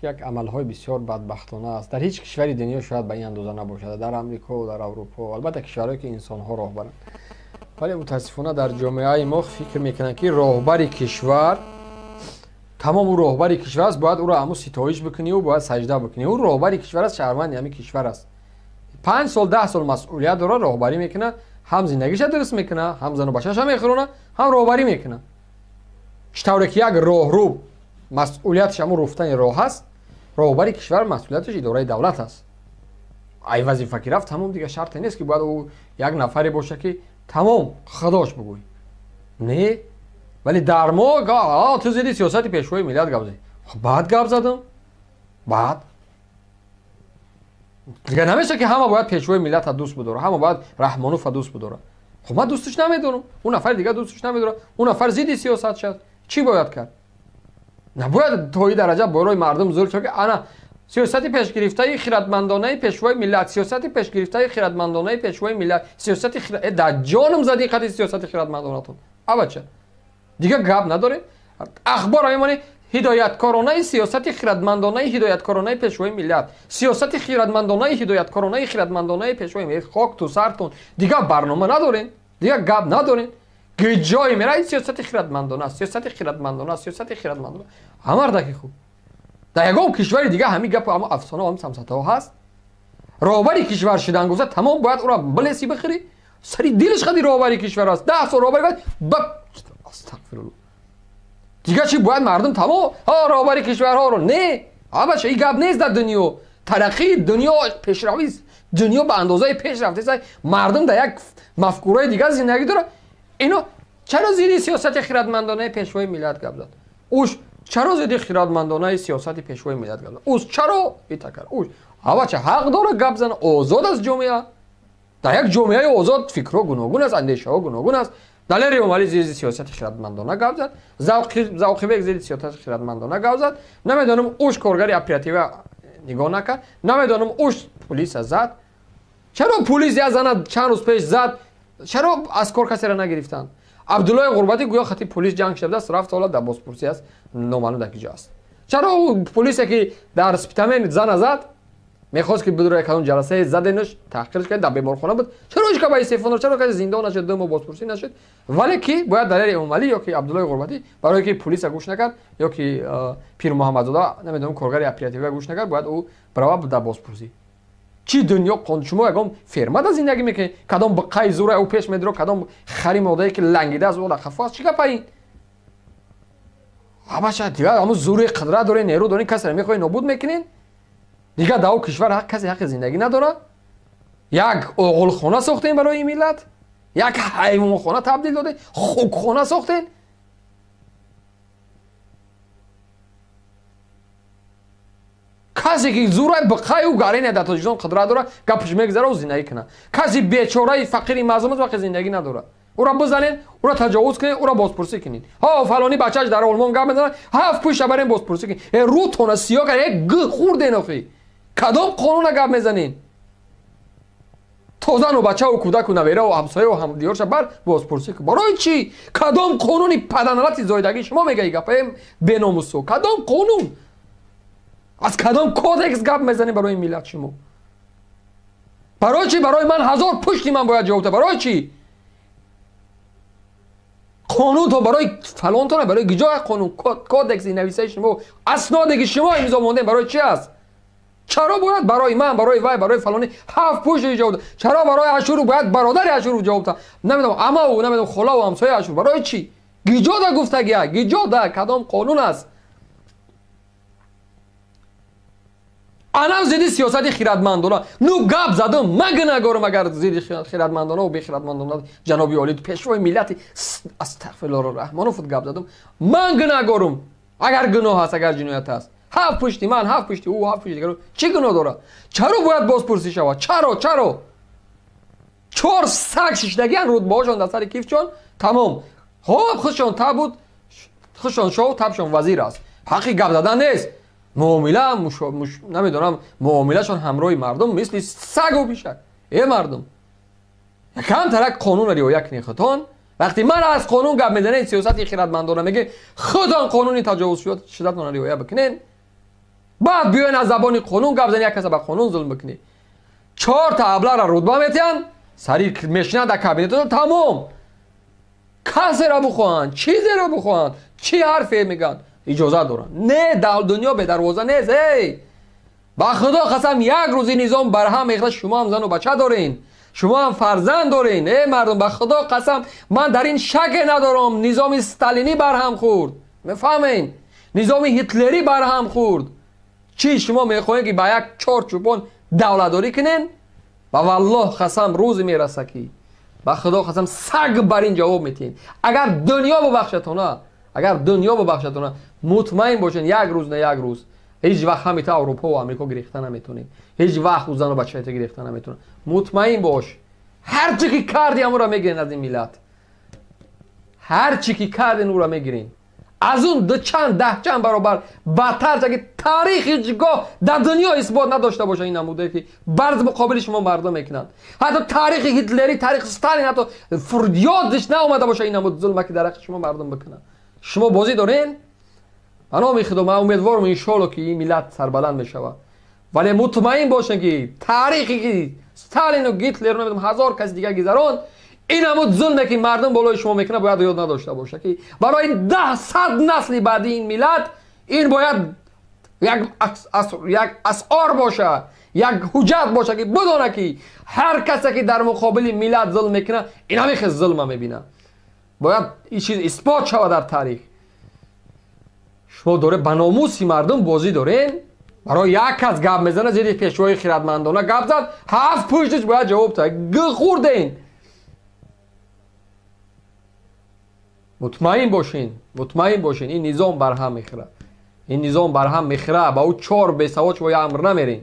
Як амалҳои бисёр бадбахтона аст. Дар ҳеҷ кишвари дунё шояд ба ин андоза набошад, дар Амрико, дар Аврупо, албатта кишварҳое ки инсонҳо роҳбаранд. Вале мутаассифона дар ҷомеаи мо фикр мекунанд, ки роҳбари кишвар тамом ӯ роҳбари кишвар аст, бояд ӯро ҳамун ситоиш бикунӣ ӯ бояд саҷда бикунӣ. Ӯ роҳбари кишвар аст, шаҳрванди ҳамин кишвар аст. 5 сол 10 сол масъулият дорад, роҳбарӣ мекунад, ҳам зиндагиша дуруст мекунад, ҳам зану бачаша мехӯронад, ҳам роҳбарӣ мекунад. Чӣ тавре ки як роҳрӯ масъулияташ ҳамун руфтани роҳ аст, роҳбари кишвар масъулияташ идораи давлат аст. Ай вазифа ки рафт, тамом дигар шарте нест ки бояд ӯ як нафаре бошад ки тамом худош бигӯй. Не, вале дар мо ту зидди сиёсати пешвои миллат гап задӣ. Баъд гап задам, баъд дигар намешавад ки ҳама бояд пешвои миллата дӯст бидорад, ҳама бояд Раҳмонова дӯст бидорад. Хуб, ман дӯсташ намедорам, ӯ нафари дигар дӯсташ намедорад, ӯ нафар зидди сиёсат шуд. Чӣ бояд кард? Набояд то ин дараҷа барои мардум зулм шуд ки ана сиёсати пешгирифтаи хиратмандонаи пешвои миллат, сиёсати пешгирифтаи хиратмандонаи пешвои миллат, сиёсати дар ҷонам задӣ қади сиёсати хиратмандонатон. Абача дигар гап надорем. Ахбор мемонӣ ҳидояткоронаи сиёсати хиратмандонаи ҳидояткоронаи пешвои миллат, сиёсати хиратмандонаи ҳидояткоронаи хиратмандонаи пешвои миллат. Хок ту сартон. Дигар барнома надорем, дигар гап надорем. Ҷое меравад сиёсати хиратмандона, сиёсати хиратмандона, сиёсати хиратмандона. Ҳамардаки хуб. Дар ягон кишвари дигар ҳамин гап, ҳамон афсона, ҳамин самсатаҳо ҳаст. Роҳбари кишвар шудан гуфта тамом бояд ӯро билеси бихӯрӣ, сари дилаш қади роҳбари кишвар аст. 10 сол роҳбари бояд ба астағфируллоҳ. Дигар чӣ бояд мардум тамом ҳа роҳбари кишварҳоро? Не, абаша ин гап нест дар дунё. Тараққии дунё, пешравии дунё ба андозаи пеш рафтааст. Мардум дар як мафкураи дигар зиндагӣ дорад. Ино чаро зидди сиёсати хиратмандонаи пешвои миллат гап зад? Уш чаро зидди хиратмандонаи сиёсати пешвои миллат гап зад? Уш чаро ита кард? Уш авача ҳақ дорад гап зана, озод аст ҷомеа. Дар як ҷомеаи озод фикрҳо гуногун аст, андешаҳо гуногун аст. Далери Эмомалӣ зидди сиёсати хиратмандона гап зад, Завқибек зидди сиёсати хиратмандона гап зад. Намедонам уш коргари оператива нигоҳ накард, намедонам уш полиса зад. Чаро полис як зана чанд рӯз пеш зад? Чаро аз кор касеро нагирифтанд? Абдуллои Ғурбатӣ гӯё хати полис ҷанг шудааст, рафт ҳоло дар бозпурсӣ аст, номаълум дар куҷо аст. Чаро ӯ полисе ки дар Спитамен зана зад, мехост ки бидурояд кадом ҷаласае заденаш, таҳқирш кард, дар беморхона буд. Чаро ҳеҷ кас ба истеъфо надод? Чаро касе зиндон нашуд, 2 моҳ бозпурсӣ нашуд? Вале ки бояд Далери Эмомалӣ ё ки Абдуллои Ғурбатӣ барое ки полиса гӯш накард ё ки Пирмуҳаммадзода, намедонам, коргари оператива гӯш накард, бояд ӯ биравад дар бозпурсӣ. Чӣ дунё қон? Шумо ягон фермада зиндагӣ мекунед? Кадом биққаи зура ӯ пеш медиро, кадом хари модае ки лангида аст, ӯ дар қафо аст? Чӣ гапа ин? Ҳамаша дигар ҳамун зури қудрат доред, нерӯ доред, касеро мехоҳед нобуд мекунед? Дигар дар ӯ кишвар ҳақ касе ҳаққи зиндагӣ надорад. Як оғулхона сохтем барои ин миллат, як ҳайвонхона табдил додем, хукхона сохтем. Касе ки зурай биққаю гарене дар Тоҷикистон қудрат дорад, гапаш мегузара, ӯ зиндагӣ кунад. Касе бечораи фақири мазлум аст, вақте зиндагӣ надорад. Ӯро бизанед, ӯро таҷовуз кунед, ӯро бозпурсӣ кунед. Ҳа, фалонӣ бачааш дар Олмон гап мезанад, ҳафт пушта барем бозпурсӣ кунед. Э, рӯтона сиёҳ кард, э, г хӯрден охи. Кадом қонуна гап мезанед? То зану бачаву кӯдаку навераву ҳамсояву ҳамдиёрша бар бозпурсӣ кун. Барои чӣ? Кадом қонуни паданалати зоидагии шумо мегаи гапаи беномусо? Кадом қонун? Аз кадом кодекс гап мезанед барои миллат шумо? Барои чӣ барои ман 1000 пушти ман бояд ҷавоб диҳад? Барои чӣ? Қонунтон барои фалонтон, барои куҷо қонун? Кодекси нависаи шумо, асноде ки шумо имзо мондем барои чӣ аст? Чаро бояд барои ман, барои вай, барои фалонӣ 7 пушт ҷавоб диҳад? Чаро барои Ашуров бояд бародари Ашуров ҷавоб диҳад? Намедонам, амаву, намедонам, холаву ҳамсояи Ашуров. Барои чӣ? Гиҷода гуфтагия, гиҷода кадом қонун аст? Анам зидди сиёсати хиратмандона. Ну гап задам, ман гунаҳгорам агар зидди хиратмандона ва бехиратмандона ҷаноби олӣ пешвои миллати астағфируллоҳ Раҳмонов гап задам. Ман гунаҳгорам агар гуноҳ аст, агар ҷиноят аст. 7 пушти ман, 7 пушти ӯ, 7 пушти дигар. Чӣ гуноҳ дорад? Чаро бояд бозпурсӣ шавад? Чаро, чаро? 4 саг шиштагиан рутбаҳошон дар сари кифчон, тамом. Хоб, худшон таб буд, худшон шоҳ, табшон вазир аст. Ҳаққи гап задан нест. Муомила, намедонам, муомилашон ҳамроҳи мардум мисли сагу пишак. Э мардум, камтарак қонунро риоя кунед худтон. Вақте ман аз қонун гап мезанед, сиёсати хиратмандона мегӯед, худтон қонуни таҷовуз шудатонро риоя бикунед. Баъд биёен аз забони қонун гап зани, як каса ба қонун зулм бикунӣ. Чорта аблара рутба метиҳанд, сари мешинанд дар кабинеташон, тамом. Касеро бихоҳанд, чизеро бихоҳанд, чӣ ҳарфе мегӯянд, иҷоза доранд. Не, дунё бедарвоза нест. Эй, ба худо қасам, як рӯзи низом барҳам мехӯрад. Шумо ҳам зану бача дорен, шумо ҳам фарзанд дорен. Эй мардум, ба худо қасам, ман дар ин шаке надорам. Низоми сталинӣ барҳам хӯрд, мефаҳмед? Низоми ҳитлерӣ барҳам хӯрд. Чӣ шумо мехоҳед ки ба як чор чӯпон давлатдорӣ кунен? Ба валлоҳ қасам, рӯзе мераса ки ба худо қасам саг бар ин ҷавоб метиҳед. Агар дунё бубахшатона, агар дунё бубахшатона, мутмаин бошед, як рӯз на як рӯз ҳеҷ вақт ҳамита Аврупо ва Амрико гирифта наметонед. Ҳеҷ вақт ӯ зану бачаята гирифта наметонад. Мутмаин бош, ҳар чӣ ки кардӣ ҳамонро мегирен аз ин миллат. Ҳар чӣ ки кардин ӯро мегирен. Аз он ду чанд, даҳ чанд баробар бадтар, ки таърих ҳеҷ гоҳ дар дунё исбот надошта бошад ин намудае ки бар муқобили шумо мардум мекунанд. Ҳатто таърихи ҳитлерӣ, таърихи Сталин ҳатто ёдиш наомада бошад ин намуд зулма ки дар ҳаққи шумо мардум бикунанд. Шумо бозӣ дорен? Ба номи Худо, ман умедворам иншоалло ки ин миллат сарбаланд мешавад. Вале мутмаин бошед ки таърихе ки Сталину Гитлеру намедонам ҳазор каси дигар гузаронд, ин ҳамун зулме ки мардум болои шумо мекунад бояд ёд надошта бошад ки барои 10 насли баъди ин миллат ин бояд як асъор бошад, як ҳуҷҷат бошад ки бидонад ки ҳар касе ки дар муқобили миллат зулм мекунад, ин ҳамин хел зулма мебинад. Бояд ин чиз исбот шавад дар таърих. Шумо доре ба номуси мардум бозӣ дорен. Барои як кас гап мезанад, зери пешвои хиратмандона гап зад, ҳафт пуштиш бояд ҷавоб диҳад. Гӯ хӯрден. Мутмаин бошин, мутмаин бошин, ин низом барҳам мехӯрад. Ин низом барҳам мехӯрад. Ба ӯ чор бесавод шумо як амр намерен.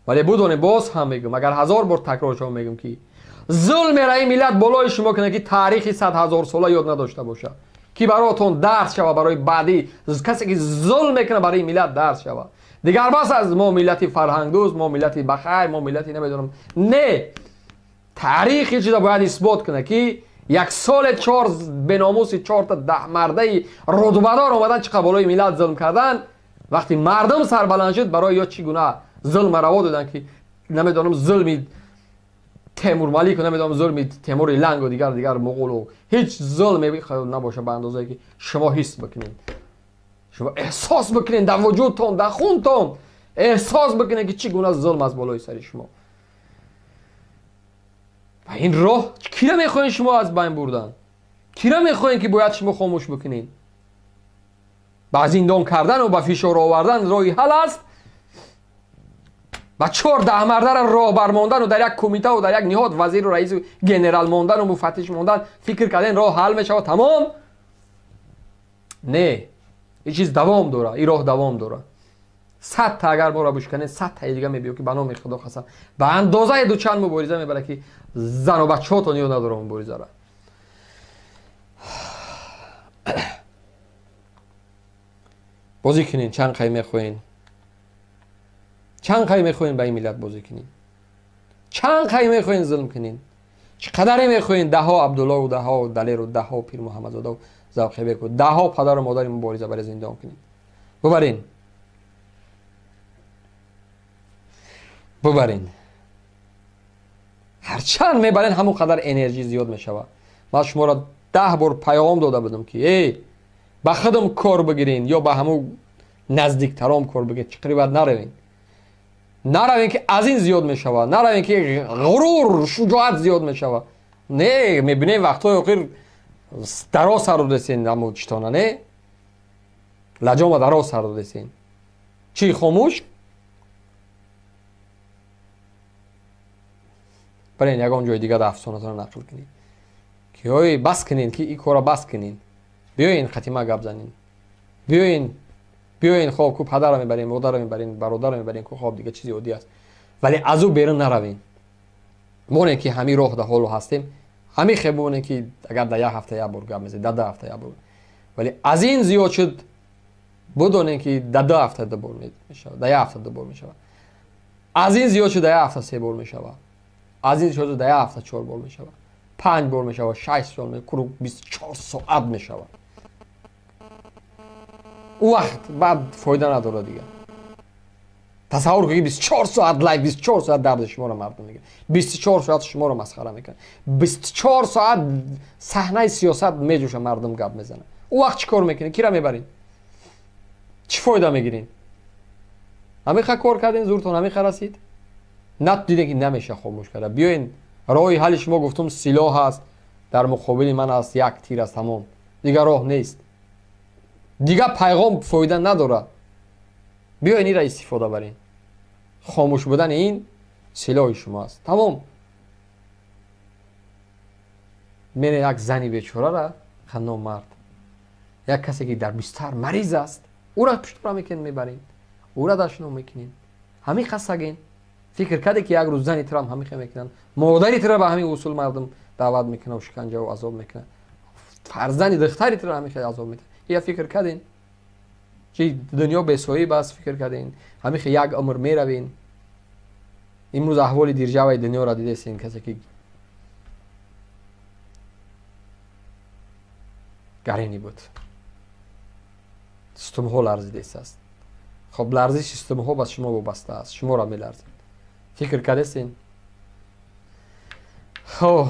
Вале будонед, боз ҳам мегӯм, агар ҳазор бор такрор шава мегӯм ки зулмера ин миллат болои шумо кунад ки таърихи 100 ҳазор сола ёд надошта бошад, ки бароятон дарс шава, барои баъдӣ касе ки зулм мекунад барои миллат дарс шава. Дигар бас аз мо миллати фарҳангдӯст, мо миллати бахайр, мо миллати намедонам. Не, таърих ин чиза бояд исбот кунад ки як соле чор беномуси чорта даҳмардаи рутбадор омадан чӣ қадр болои миллат зулм кардан. Вақти мардум сарбаланд шуд, барои ё чӣ гуна зулма раво доданд ки намедонам зулми Темурмалику, намедонам зулми Темури Лангу дигар муғулу ҳеҷ зулме набошад ба андозае ки шумо ҳис бикунед, шумо эҳсос бикунед дар вуҷудтон, дар хунтон эҳсос бикунед ки чӣ гуна зулм аст болои сари шумо. Ва ин роҳ кира мехоҳед шумо аз байн бурдан? Кира мехоҳед ки бояд шумо хомӯш бикунед? Ба зиндон кардану ба фишор овардан роҳи ҳал аст? Ба чор даҳмардара роҳбар мондану дар як кумитаву дар як ниҳод вазиру раису генерал мондану муфаттиш мондан фикр карден роҳ ҳал мешавад, тамом? Не, ин чиз давом дорад, ин роҳ давом дорад. 100 та агар моро бишканед, 100 таи дига мебиё ки ба номи Худо қасам ба андозаи дучанд мубориза мебарад ки зану бачаҳотон ёд надорад муборизаро. Бозӣ кунед чанд қай мехоҳед, чанд қай мехоҳед ба ин миллат бозӣ кунед, чанд қай мехоҳед зулм кунед, чӣ қадаре мехоҳед даҳо Абдуллову даҳо Далеру даҳо Пирмуҳаммадзодаву Завқибеку даҳо падару модари мубориза барои зиндон кунед. Бубарин, бубарин. Ҳарчанд мебарен ҳамон қадар энержӣ зиёд мешавад. Ман шуморо 10 бор паём дода будам ки эй ба худам кор бигирен ё ба ҳамон наздиктаром кор бигирен, чӣ қирибат наравен. Наравен ки аз ин зиёд мешавад, наравен ки ғурур, шуҷоат зиёд мешавад. Не, мебинем вақтҳои охир дароз сар додесен ҳамон читона, не? Лаҷома дароз сар додесен. Чӣ хомӯш? Барен ягон ҷои дигар афсонатонро нақл кунед. Ки ой бас кунед, ки ин корро бас кунед. Биёен хатима гап занед. Биёен, биёен хоб ку падарро мебарем, модарро мебарем, бародарро мебарем, ку хоб дига чизи оддӣ аст. Вале аз ӯ берун наравем. Монем ки ҳамин роҳ дар ҳоло ҳастем, ҳамин хел бимонем ки агар дар як ҳафта як бор гап мезанем, дар 2 ҳафта як бор. Вале аз ин зиёд шуд, бидонем ки дар 2 ҳафта 2 бор мешавад, дар як ҳафта 2 бор мешавад. Аз ин зиёд шуд, дар як ҳафта 3 бор мешавад. Аз ин зиёд шуд, дар як ҳафта 4 бор мешавад. 5 бор мешавад, 6 бор мешавад, круг 24 соат мешавад. Ӯ вақт баъд фоида надорад дигар. Тасаввур кунед, 24 соат live, 24 соат дарди шуморо мардум мегирад, 24 соат шуморо масхара мекунад, 24 соат саҳнаи сиёсат меҷӯша, мардум гап мезанад. Ӯ вақт чӣ кор мекунед? Кира мебаред? Чӣ фоида мегиред? Ҳамиха кор кардем, зуртон ҳамиха расид. На дидем, ки намеша хомӯш карда. Биёен, роҳи ҳалли шумо гуфтум силоҳ аст, дар муқобили ман аст, як тир аст, тамом. Дигар роҳ нест. Дигар пайғом фоида надорад. Биёен, инра истифода барен. Хомӯш будани ин силоҳи шумо аст. Тамом. Мене як зани бечорара, номард. Як касе ки дар бистар мариз аст, ӯра пуштура мекунед, мебаред. Ӯра дашном мекунед. Ҳамин хасагин. Фикр карде, ки як рӯз зани тура ҳамин хел мекунанд, модари тура ба ҳамин усул мардум даъват мекунад, шиканҷаву азоб мекунад, фарзанди духтари тура ҳамин хел азоб метиҳад. Я фикр кардин, ки дунё бесоҳиб аст? Фикр кардин, ҳамин хел як умр меравин? Имрӯз аҳволи державаи дунёро дидесин, касе ки гарини буд, системҳо ларзидест аст. Хоб, ларзиши системҳо ба шумо вобаста аст, шуморо меларзид. Фикр кардесин? Хоб.